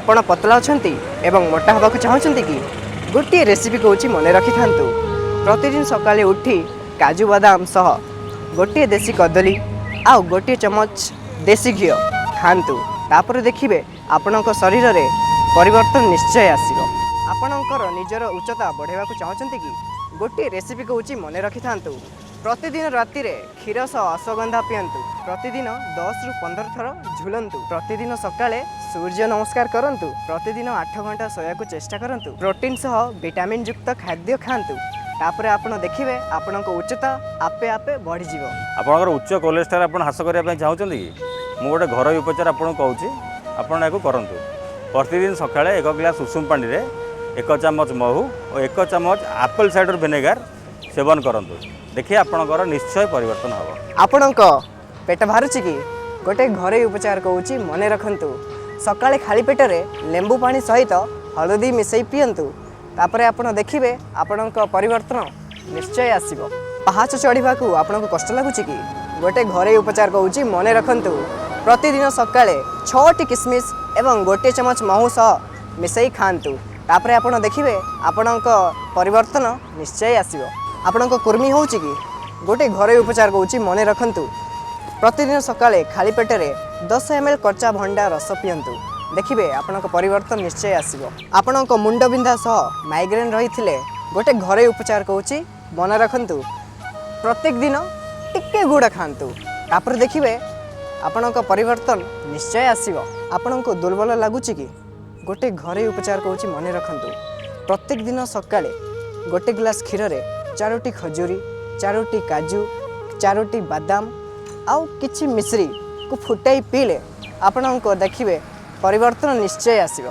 ଆପଣ ପତଳା ଅଛନ୍ତି ଏବଂ ମୋଟା ହେବାକୁ ଚାହୁଁଛନ୍ତି କି? ଗୋଟିଏ ରେସିପି କହୁଛି, ମନେ ରଖିଥାନ୍ତୁ। ପ୍ରତିଦିନ ସକାଳେ ଉଠି କାଜୁ ବାଦାମ ସହ ଗୋଟିଏ ଦେଶୀ କଦଳୀ ଆଉ ଗୋଟିଏ ଚାମଚ ଦେଶୀ ଘିଅ ଖାଆନ୍ତୁ। ତାପରେ ଦେଖିବେ, ଆପଣଙ୍କ ଶରୀରରେ ପରିବର୍ତ୍ତନ ନିଶ୍ଚୟ ଆସିବ। ଆପଣଙ୍କର ନିଜର ଉଚ୍ଚତା ବଢ଼ାଇବାକୁ ଚାହୁଁଛନ୍ତି କି? ଗୋଟିଏ ରେସିପି କହୁଛି, ମନେ ରଖିଥାନ୍ତୁ। ପ୍ରତିଦିନ ରାତିରେ କ୍ଷୀର ସହ ଅଶ୍ୱଗନ୍ଧା ପିଅନ୍ତୁ। ପ୍ରତିଦିନ 10ରୁ 15 ଥର ଝୁଲନ୍ତୁ। ପ୍ରତିଦିନ ସକାଳେ ସୂର୍ଯ୍ୟ ନମସ୍କାର କରନ୍ତୁ। ପ୍ରତିଦିନ 8 ଘଣ୍ଟା ଶୋଇବାକୁ ଚେଷ୍ଟା କରନ୍ତୁ। ପ୍ରୋଟିନ୍ ସହ ଭିଟାମିନ୍ ଯୁକ୍ତ ଖାଦ୍ୟ ଖାଆନ୍ତୁ। ତାପରେ ଆପଣ ଦେଖିବେ, ଆପଣଙ୍କ ଉଚ୍ଚତା ଆପେ ଆପେ ବଢ଼ିଯିବ। ଆପଣଙ୍କର ଉଚ୍ଚ କୋଲେଷ୍ଟ୍ରଲ୍ ଆପଣ ହ୍ରାସ କରିବା ପାଇଁ ଚାହୁଁଛନ୍ତି କି? ମୁଁ ଗୋଟେ ଘରୋଇ ଉପଚାର ଆପଣଙ୍କୁ କହୁଛି, ଆପଣ ଏହାକୁ କରନ୍ତୁ। ପ୍ରତିଦିନ ସକାଳେ 1 ଗ୍ଲାସ୍ ଉଷୁମ ପାଣିରେ 1 ଚାମଚ ମହୁ ଓ 1 ଚାମଚ ଆପଲ୍ ସାଇଡ଼ର ଭିନେଗାର ସେବନ କରନ୍ତୁ। ଦେଖିବେ, ଆପଣଙ୍କର ନିଶ୍ଚୟ ପରିବର୍ତ୍ତନ ହେବ। ଆପଣଙ୍କ ପେଟ ବାହାରୁଛି କି? ଗୋଟେ ଘରୋଇ ଉପଚାର କହୁଛି, ମନେ ରଖନ୍ତୁ। ସକାଳେ ଖାଲି ପେଟରେ ଲେମ୍ବୁ ପାଣି ସହିତ ହଳଦୀ ମିଶାଇ ପିଅନ୍ତୁ। ତାପରେ ଆପଣ ଦେଖିବେ, ଆପଣଙ୍କ ପରିବର୍ତ୍ତନ ନିଶ୍ଚୟ ଆସିବ। ପାହାଚ ଚଢ଼ିବାକୁ ଆପଣଙ୍କୁ କଷ୍ଟ ଲାଗୁଛି କି? ଗୋଟେ ଘରୋଇ ଉପଚାର କହୁଛି, ମନେ ରଖନ୍ତୁ। ପ୍ରତିଦିନ ସକାଳେ ଛଅଟି କିସମିସ୍ ଏବଂ ଗୋଟିଏ ଚାମଚ ମହୁ ସହ ମିଶାଇ ଖାଆନ୍ତୁ। ତାପରେ ଆପଣ ଦେଖିବେ, ଆପଣଙ୍କ ପରିବର୍ତ୍ତନ ନିଶ୍ଚୟ ଆସିବ। ଆପଣଙ୍କ କୁର୍ମି ହେଉଛି କି? ଗୋଟେ ଘରୋଇ ଉପଚାର କହୁଛି, ମନେ ରଖନ୍ତୁ। ପ୍ରତିଦିନ ସକାଳେ ଖାଲି ପେଟରେ 10 ml କଞ୍ଚା ଭଣ୍ଡା ରସ ପିଅନ୍ତୁ। ଦେଖିବେ, ଆପଣଙ୍କ ପରିବର୍ତ୍ତନ ନିଶ୍ଚୟ ଆସିବ। ଆପଣଙ୍କ ମୁଣ୍ଡବିନ୍ଧା ସହ ମାଇଗ୍ରେନ୍ ରହିଥିଲେ ଗୋଟେ ଘରୋଇ ଉପଚାର କହୁଛି, ମନେ ରଖନ୍ତୁ। ପ୍ରତ୍ୟେକ ଦିନ ଟିକେ ଗୁଡ଼ ଖାଆନ୍ତୁ। ତାପରେ ଦେଖିବେ, ଆପଣଙ୍କ ପରିବର୍ତ୍ତନ ନିଶ୍ଚୟ ଆସିବ। ଆପଣଙ୍କୁ ଦୁର୍ବଳ ଲାଗୁଛି କି? ଗୋଟେ ଘରୋଇ ଉପଚାର କହୁଛି, ମନେ ରଖନ୍ତୁ। ପ୍ରତ୍ୟେକ ଦିନ ସକାଳେ ଗୋଟେ ଗ୍ଲାସ୍ କ୍ଷୀରରେ ଚାରୋଟି ଖଜୁରୀ, ଚାରୋଟି କାଜୁ, ଚାରୋଟି ବାଦାମ ଆଉ କିଛି ମିଶ୍ରିକୁ ଫୁଟାଇ ପିଇଲେ ଆପଣଙ୍କ ଦେଖିବେ, ପରିବର୍ତ୍ତନ ନିଶ୍ଚୟ ଆସିବ।